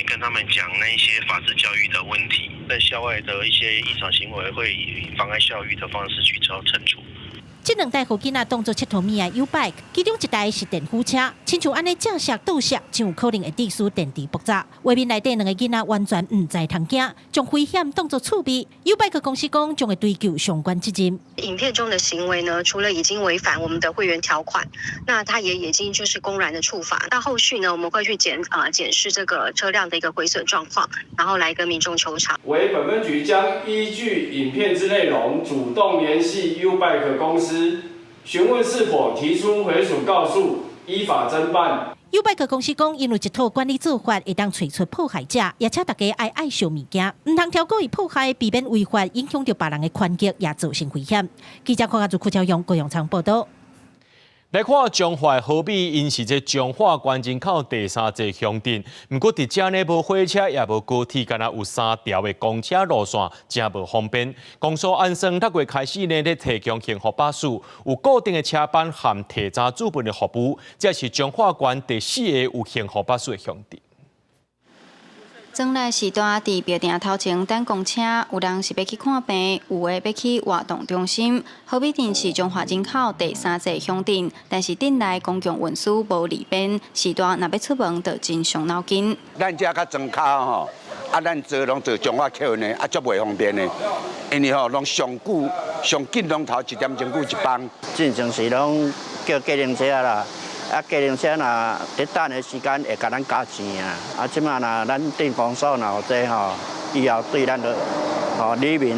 跟他們講那一些法治教育的問題，在校外的一些異常行為，會以妨礙校譽的方式去做懲處。這兩台予囡仔當作𨑨迌物的 YouBike，其中一台是電輔車，親像按呢正摔倒摔，真有可能會致使電池爆炸。畫面內底兩个囡仔完全毋知通驚，將危險當作趣味。YouBike 公司講將會追究相關責任。影片中的行為呢，除了已經違反我們的會員條款，那他也已經就是公然的觸法。那後續呢，我們會去檢視這個車輛的一個毀損狀況，然後來跟民眾求償。為本分局將依據影片之內容，主動聯繫 YouBike 公司，詢問是否提出毀損告訴，依法偵辦。 YouBike 公司講，𪜶有一套管理做法，會當揣出破壞者，也請大家愛愛惜物件，毋通超過伊破壞，避免違法，影響著別人的權益，也造成危險。記者鄺家祖、柯昭勇、高陽昌報導。來看彰化和美，𪜶是這彰化縣人口第三濟鄉鎮，毋過佇遮呢無火車也無高鐵，干焦有三條的公車路線，誠無方便。公所按算六月開始呢，咧提供幸福巴士，有固定的車班含提早煮飯的服務，這是彰化縣第四个有幸福巴士的鄉鎮。庄內時段佇廟埕頭前等公車，有人是欲去看病，有的欲去活動中心。和美鎮是彰化人口第三濟鄉鎮，但是鎮內公共運輸無利便，時段若欲出門就真傷腦筋。咱遮較莊跤吼，啊，咱坐攏坐彰化客運的，啊，足袂方便的，因為吼攏上久上緊攏頭一點鐘久一班。進前是攏叫計程車啦。啊，計程車若佇等的時間會共咱加錢啊！啊，這馬若咱鎮公所若有這吼，以後對咱就吼里面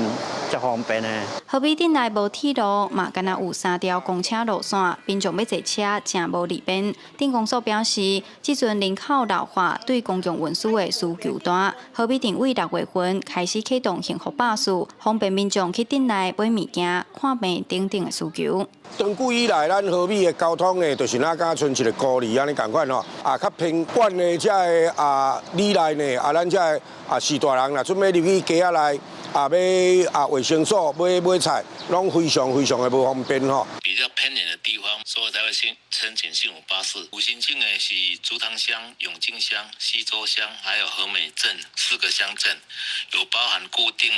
才方便的。和美鎮內無鐵路，嘛干焦有三條公車路線，民眾欲坐車誠無利便。鎮公所表示，這陣人口老化對公共運輸的需求大，和美鎮為六月份開始啟動幸福巴士，方便民眾去鎮內買物件、看病等等的需求。長久以來，咱和美的交通呢，就是若敢賰一个孤兒按呢仝款吼。啊，較偏遠的遮个啊里內呢，啊，咱遮个啊士大人若準備入去街仔內啊欲啊衛生所買買菜，攏非常非常的無方便吼。比較偏遠的地方，所以才會先申請幸福巴士。有申請的是竹塘鄉、永靖鄉、溪州鄉，還有和美鎮四個鄉鎮，有包含固定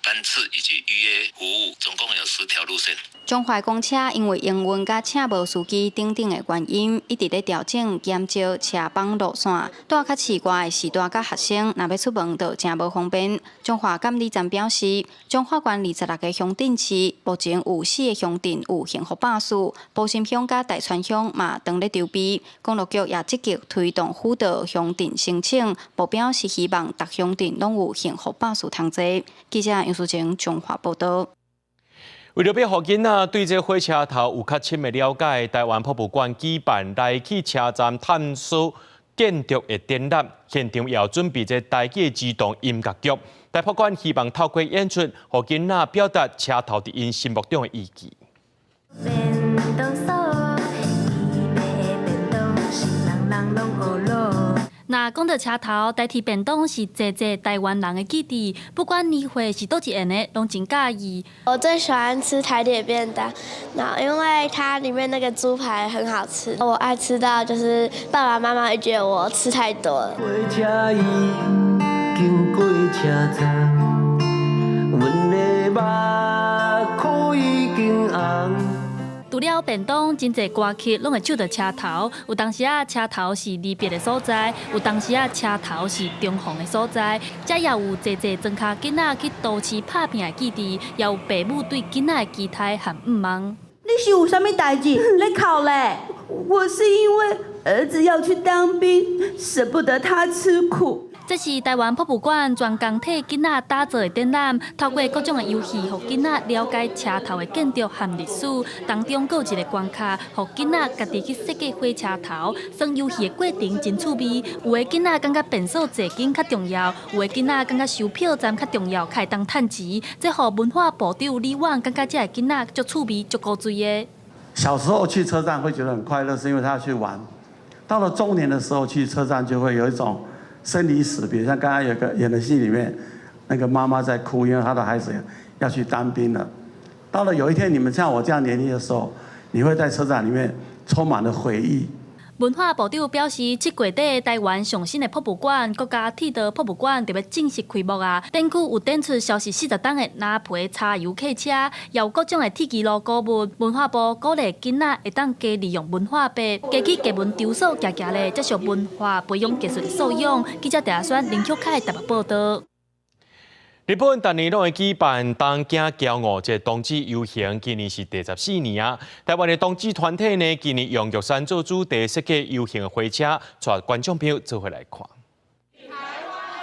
班次以及預約服務，總共有10條路線。彰化公車因為營運佮請無司機等等的原因，一直咧調整減少車班路線。蹛較市外的序大佮學生，若欲出門就誠無方便。彰化監理站表示，彰化縣26个鄉鎮市，目前有四個鄉鎮有幸福巴士，埔心鄉佮大川鄉嘛當咧籌備。公路局也積極推動輔導鄉鎮申請，目標是希望逐鄉鎮攏有幸福巴士通坐。記者楊淑晴彰化報道。為著欲予囡仔對這火車頭有較深的了解，台灣博物館舉辦來去車站探索建築的展覽，現場也有準備這台語的兒童音樂劇。台博館希望透過演出，予囡仔表達車頭佇𪜶心目中的意義。便當所，伊賣便當，是人人攏學囉。若講到車頭，台鐵便當是濟濟台灣人的記憶，不管年歲是佗一緣的，攏真佮意。我最喜歡吃台鐵便當，那因為它裡面那個豬排很好吃，我愛吃到就是爸爸媽媽會覺得我吃太多了。火車伊經過車站，阮的目眶已經紅。除了便當，真濟歌曲攏會唱著車頭。有當時仔車頭是離別的所在，有當時仔車頭是重逢的所在。遮也有濟濟莊跤囡仔去都市拍拚的記憶，也有爸母對囡仔的期待和向望。你是有啥物代誌？咧哭咧？我是因為兒子要去當兵，捨不得他吃苦。這是台灣博物館專工替囡仔打造的展覽，透過各種的遊戲，予囡仔了解車頭的建築和歷史。當中閣有一個關卡，予囡仔家己去設計火車頭。耍遊戲的過程真趣味，有的囡仔感覺便所坐間較重要，有的囡仔感覺收票站較重要，較會當趁錢。這予文化部長李旺感覺這个囡仔足趣味、足古錐的。小時候去車站會覺得很快樂，是因為他要去玩。到了中年的時候去車站就會有一種生離死別，像剛剛有個演的戲裡面，那個媽媽在哭，因為她的孩子要去當兵了。到了有一天你們像我這樣年齡的時候，你會在車站裡面充滿了回憶。文化部長表示，七月底台灣上新的博物館—國家鐵道博物館，就欲正式開幕啊！展區有展出消失40冬的藍皮柴油客車，也有各種的鐵支路古物。文化部鼓勵囡仔會當加利用文化幣，加去藝文場所行行咧，接受文化培養藝術的素養。記者鄭阿選、林旭凱台北報導。日本逐年攏會舉辦東京驕傲這同志遊行，今年是第14年啊。台灣的同志團體呢，今年用玉山做主題設計遊行的火車，帶觀眾朋友做伙來看。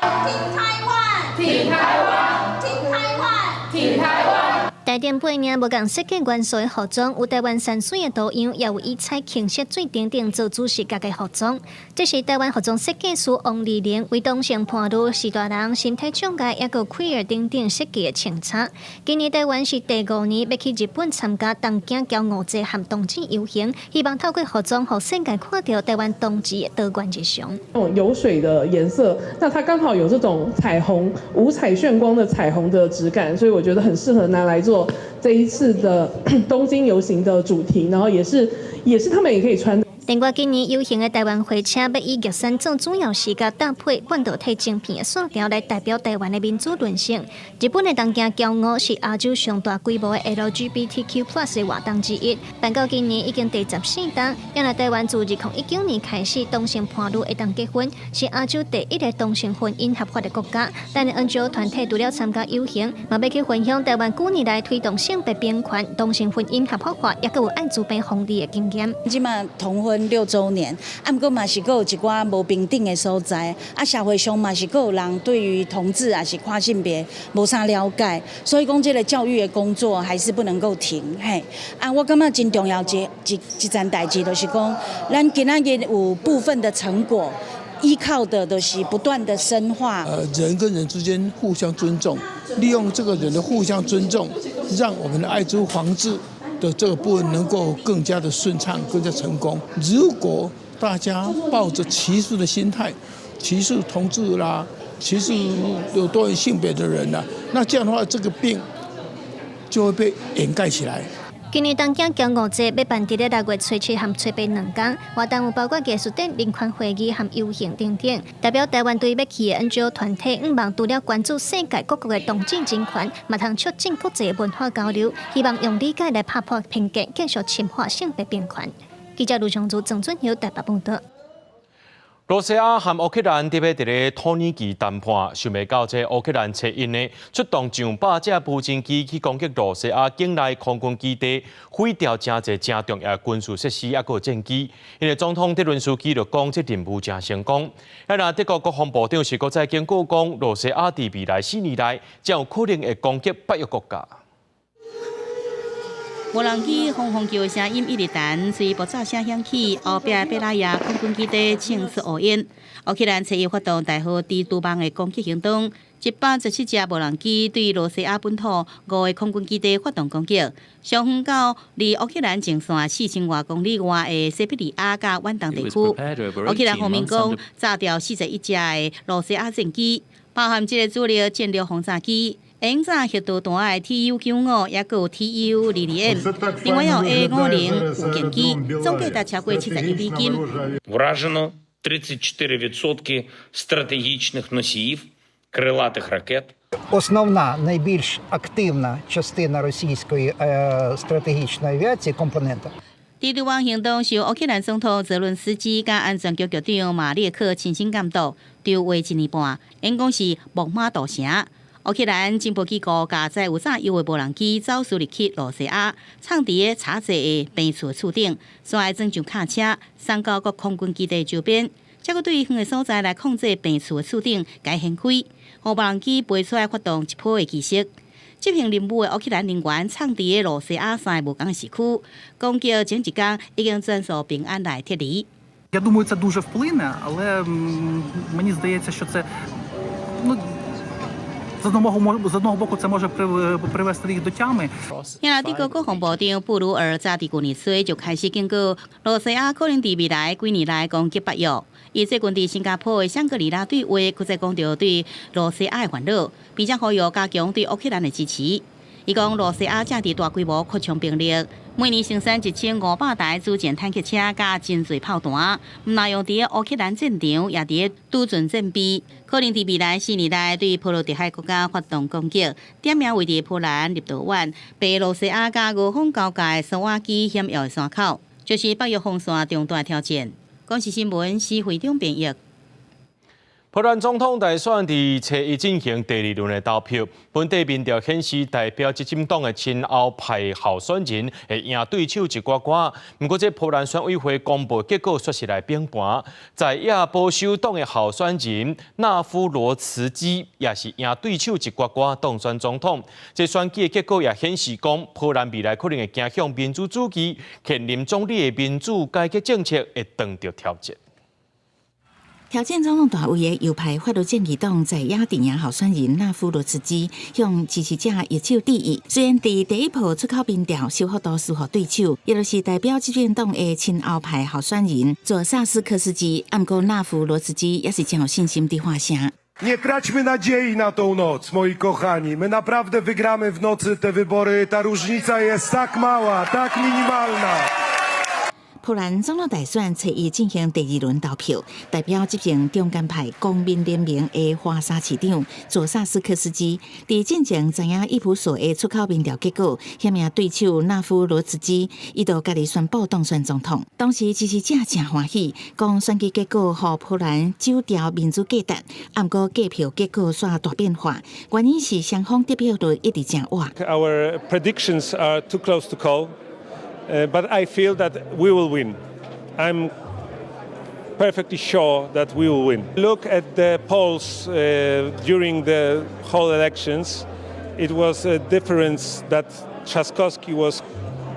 挺台灣，挺台灣，挺台灣，挺台灣。台頂背領無仝設計元素的服裝，有台灣山水的圖樣，也有以彩青色水等等做主視覺的服裝。這是台灣服裝設計師王麗玲為同性伴侶、序大人、身體障礙抑閣 queer 等等設計的穿插。今年台灣是第5年欲去日本參加東京驕傲節和同志遊行，希望透過服裝，予世界看著台灣同志的多元日常。有水的顏色，那它剛好有這種彩虹、五彩炫光的彩虹的質感，所以我覺得很適合拿來做這一次的東京遊行的主題，然後也是他們也可以穿。另外，今年遊行的台灣火車欲以玉山做主要視覺搭配半導體晶片的線條來代表台灣的民主論述。日本的東京驕傲是亞洲上大規模的 LGBTQ+ 的活動之一，辦到今年已經第14冬。原來台灣自2019年開始，同性伴侶會當結婚，是亞洲第一個同性婚姻合法的國家。咱的 NGO 團體除了參加遊行，嘛欲去分享台灣幾年來推動性別平權、同性婚姻合法化，抑閣有愛滋病防治的經驗。這馬同婚6週年，啊，毋過嘛是閣有一寡無平等的所在，啊，社會上嘛是閣有人對於同志抑是跨性別無啥了解，所以講這个教育的工作還是不能夠停。嘿，啊，我感覺真重要一件代誌就是講，咱今仔日有部分的成果，依靠的都是不斷的深化。人跟人之間互相尊重，利用這個人的互相尊重，讓我們的艾滋防治的這個部分能夠更加的順暢，更加成功。如果大家抱着歧視的心態，歧視同志啦，歧視有多元性別的人啦，那這樣的話，這個病就會被掩蓋起來。今年東京驕傲節欲辦佇咧六月初七和初八兩工，活動有包括藝術展、人權會議和遊行等等。代表台灣隊欲去的 NGO 團體，向望除了關注世界各國的同志人權，嘛通促進國際文化交流，希望用理解來拍破偏見，繼續深化性別平權。記者盧長祖、鄭俊友台北報導。羅西亞和烏克蘭特別佇咧土耳其談判，想袂到這烏克蘭初一呢出動上百架無人機去攻擊羅西亞境內空軍基地，毀掉誠濟誠重要軍事設施，抑閣有戰機。𪜶的總統澤倫斯基就講，這任務誠成功。啊，若德國國防部長是閣再警告講，羅西亞佇未來4年內，將有可能會攻擊北約國家。無人機轟轟叫的聲音一直彈，隨爆炸聲響起，後壁貝拉亞空軍基地衝出烏煙。烏克蘭初一發動代號蜘蛛網的攻擊行動，117架無人機對羅西亞本土五个空軍基地發動攻擊，上遠到離烏克蘭前線4000外公里外的西伯利亞佮遠東地區。烏克蘭方面講，炸掉41架的羅西亞戰機，包含這个主力戰略轟炸機。運載核導彈的 TU-95，抑閣有 TU-22M，另外有 A-50預警機，總價值超過70億美金。 Вражено 34% стратегічних носіїв крилатих ракет. Основна найбільш активна частина російської стратегічної авіації компонента. 蜘蛛網行動是由烏克蘭總統澤倫斯基佮安全局局長馬列克親身監督，籌劃一年半，𪜶講是木馬屠城。烏克蘭情報機構駕載有炸藥的無人機走私入去羅西亞，藏佇咧查濟的病厝厝頂，煞來裝上卡車，送到各空軍基地周邊，才閣對遠的所在來控制病厝的厝頂，共掀開，予無人機飛出來發動一波的擊擊。執行任務的烏克蘭人員藏佇咧羅西亞三个無仝的時區，攻擊前一工已經全數平安來撤離。 Я думаю, це дуже вплине, але мені здається, що це ну з одного боку це може привести їх до тями. 遐德國國防部長布魯爾早佇舊年初就開始警告，羅西亞可能佇未來幾年內攻擊北約。伊最近佇新加坡的香格里拉對話，閣再講著對羅西亞的煩惱，並且呼籲加強對烏克蘭的支持。伊講羅西亞正佇大規模擴充兵力，每年生產1500台主戰坦克車佮真濟炮彈，毋但用佇烏克蘭戰場，也佇儲存戰備，可能佇未來4年內對波羅的海國家發動攻擊，點名位佇波蘭、立陶宛、白羅西亞佮俄方交界蘇瓦基險要的山口，就是北約防線重大挑戰。公視新聞施惠中編譯。波蘭總統大選佇初一進行第二輪的投票，本地民調顯示代表執政黨的親歐派候選人會贏對手一寡寡。毋過，這波蘭選委會公布結果煞是來反盤，在野保守黨的候選人納夫羅茨基也是贏對手一寡寡當選總統。這選舉的結果也顯示講，波蘭未來可能會走向民主主義，現任總理的民主改革政策會當著挑戰。挑戰總統大位的右派法律正義黨在野陣營候選人納夫羅茨基向支持者揮手致意。雖然佇第一波出口民調小幅度輸予對手，也就是代表執政黨的親歐派候選人佐薩斯科斯基，毋過納夫羅茨基也是真有信心佇喝聲。 Nie traćmy nadziei na tą noc, moi kochani. My naprawdę wygramy w nocy te wybory. Ta różnica jest tak mała, tak minimalna. 波蘭總統大選初一進行第二輪投票，代表執政中間派公民聯盟的華沙市長佐薩斯科斯基，佇進前知影益普索的出口民調結果，險贏對手納夫羅茨基，伊就家己宣布當選總統。當時支持者誠歡喜，講選舉結果予波蘭走著民主價值，毋過計票結果煞大變化，原因是雙方得票率一直誠倚。 Our predictions are too close to call. But I feel that we will win. I'm perfectly sure that we will win. Look at the polls during the whole elections. It was a difference that Trzaskowski was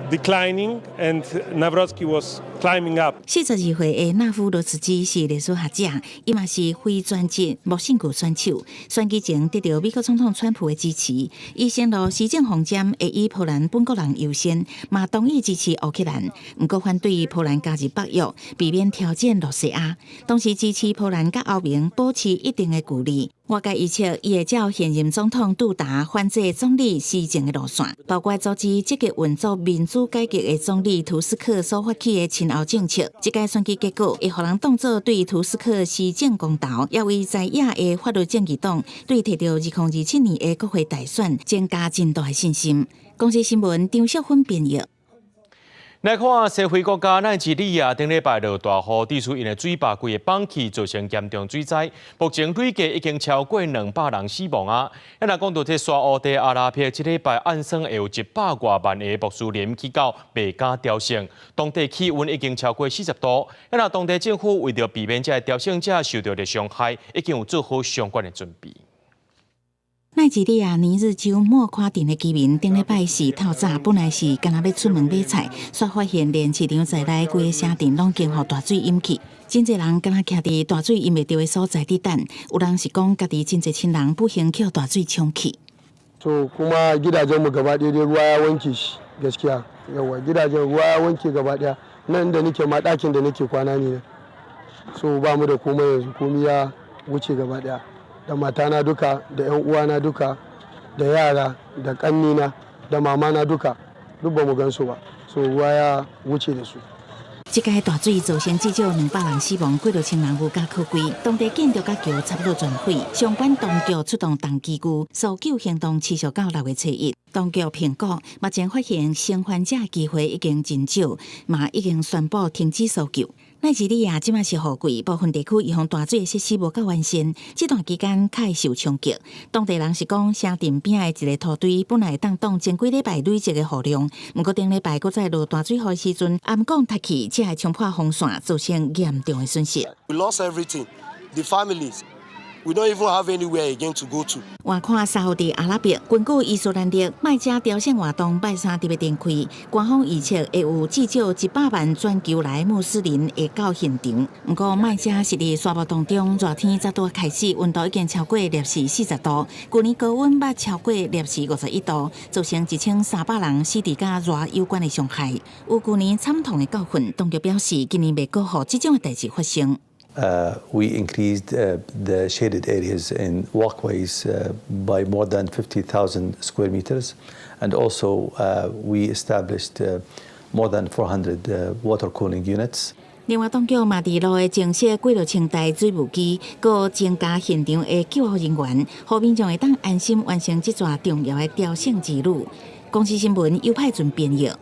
declining and Nawrocki was Climbing up. 42歲的納夫羅茨基是歷史學者，伊嘛是非專職無選舉選手。選舉前得著美國總統川普的支持，伊承諾施政方針會以波蘭本國人優先，嘛同意支持烏克蘭，毋過反對波蘭加入北約，避免挑戰羅西亞。同時支持波蘭佮歐盟保持一定的距離。外界預測，伊會照現任總統杜達反制總理施政的路線，包括阻止積極運作民主改革的總理圖斯克所發起的親歐政策。這屆選舉結果會予人當做對圖斯克施政公投，也為在野的法律正義黨對提著2027年的國會大選增加真大的信心。公視新聞張淑芬編譯。來看西非國家奈及利亞頂禮拜落大雨，致使𪜶的水壩規个崩去，造成嚴重水災。目前累計已經超過200人死亡啊！啊若講到這沙烏地阿拉伯，這禮拜按算會有100外萬个穆斯林去到麥加朝聖，當地氣溫已經超過40度。啊若當地政府為著避免這个朝聖者受著的傷害，已經有做好相關的準備。奈及利亞尼日州莫誇鎮的居民頂禮拜四透早本來是干焦欲出門買菜，煞發現連市場在內規个城鎮攏經予大水淹去。真濟人敢若徛佇大水淹袂著的所在佇等，有人是講家己真濟親人不幸予大水沖去。 To kuma gidajen mu gaba ɗaya ruwa ya wanke shi gaskiya yawa gidajen ruwa ya wanke gaba ɗaya nan da nake ma ɗakin da nake kwana ne so ba mu da komai yanzu komai ya wuce gaba ɗaya da matana duka da 'yan uwana duka da yara da ƙannina da mamana duka duk ba mu gansu ba so ruwa ya wuce da su。這屆大水造成至少200人死亡，幾若千人無家可歸。當地建築佮橋差不多全毀，相關當局出動重機具，搜救行動持續到6月初一。當局評估，目前發現生還者機會已經真少，嘛已經宣布停止搜救。奈及利亞這馬是雨季，部分地區預防大水的設施無夠完善，這段期間較會受衝擊。當地人是講，城鎮邊仔的一個土堆本來會當擋前幾禮拜累積的雨量，毋過頂禮拜閣再落大水雨的時陣，暗摃塌去，才會衝破防線，造成嚴重的損失。 We lost everything, the families. We don't even have anywhere again to go to. 換看沙烏地阿拉伯，根據伊斯蘭曆，麥加朝聖活動拜三特別展開，官方預測會有至少100萬全球來穆斯林會到現場。毋過麥加是佇沙漠當中，熱天才拄開始，溫度已經超過攝氏40度，舊年高溫捌超過攝氏51度，造成1300人死佇佮熱有關的傷害。有舊年慘痛的教訓，當局表示今年袂閣予這種的代誌發生。 We increased the shaded areas in walkways by more than 50,000 square meters, and also we established more than 400 water cooling units. 另外，當局嘛佇路的增設幾若千台水務機，閣增加現場的救護人員，予民眾會當安心完成這逝重要的朝聖之旅。公視新聞尤派准編譯。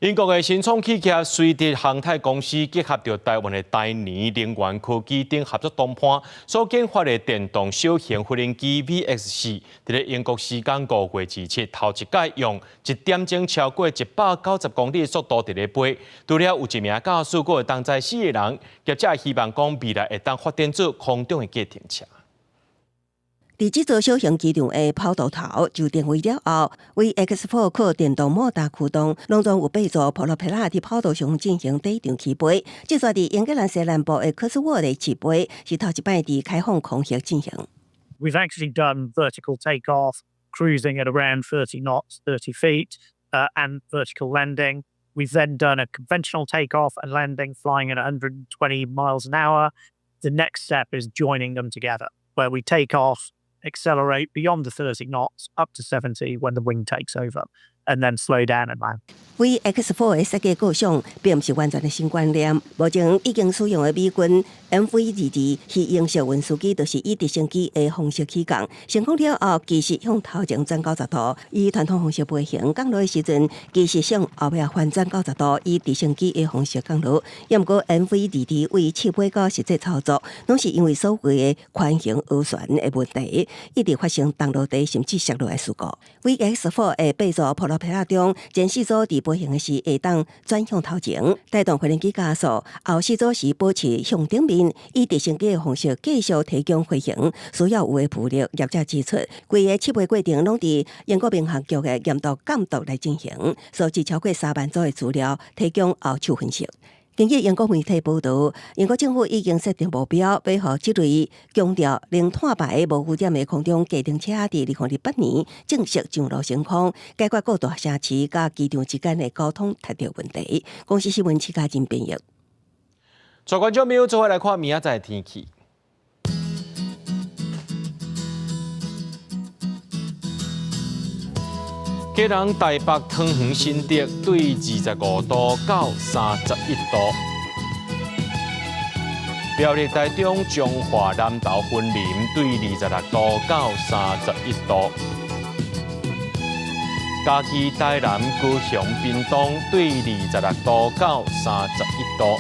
英國的新創企業隨德航太公司結合著台灣的台聯能源科技等合作談判，所研發的電動小型飛行機 VX4，佇咧英國時間5月27頭一擺用一點鐘超過190公里的速度佇咧飛。除了有一名駕駛，閣會當載四个人，業者希望講未來會當發展做空中的計程車。佇這座小型機場的跑道頭就定位了後，VX4 靠電動摩打驅動，攏總有八座普羅皮拉佇跑道上進行短程起飛。這逝佇英格蘭西南部的科斯沃的試飛，是頭一擺佇開放空域進行。 We've actually done vertical takeoff, cruising at around 30 knots, 30 feet, and vertical landing. We've then done a conventional takeoff and landing, flying at 120 miles an hour. The next step is joining them together, where we take off, accelerate beyond the 30 knots up to 70 when the wing takes over, and then slow down and land. VX4 的設計構想並毋是完全的新觀念，目前已經使用的美軍 MV-22魚鷹式運輸機，就是以直升機的方式起降，成功了後，機身向頭前轉90度，以傳統方式飛行降落的時陣，機身向後壁翻轉九十度，以直升機的方式降落。抑毋過 MV-22為試飛到實際操作，攏是因為所謂的寬型螺旋的問題，一直發生重落地甚至摔落的事故。VX4 的八座普羅皮拉中，前四組佇飛行的時會當轉向頭前，帶動飛行機加速；後四組時保持向頂面。定以直升機的方式繼續提供飛行，需要有的浮力。業者指出，規个試飛過程攏佇英國民航局的嚴格監督來進行，收集超過3萬組的資料，提供後手分析。根據英國媒體報導，英國政府已經設定目標，欲予這類強調零碳排無污染的空中計程車，佇2028年正式上路升空，解決各大城市佮機場之間的交通窒著問題。公視新聞徐嘉真編譯。帶觀眾朋友做伙來看明仔載天氣。基隆、台北、桃園、新竹對25度到31度；苗栗、台中、彰化、南投、雲林對26度到31度；嘉義、台南、高雄、屏東對26度到31度；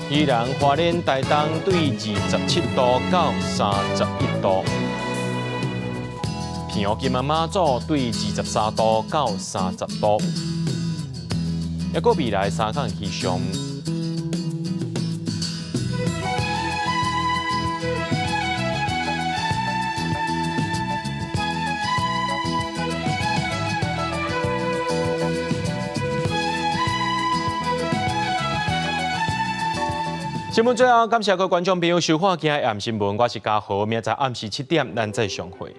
宜蘭、花蓮、台東對27度到31度。澎湖、金門、馬祖對23度到30度，抑閣未來三工氣象。新聞最後，感謝各位觀眾朋友收看今日暗新聞，我是嘉豪，明仔載暗時7點，咱再相會。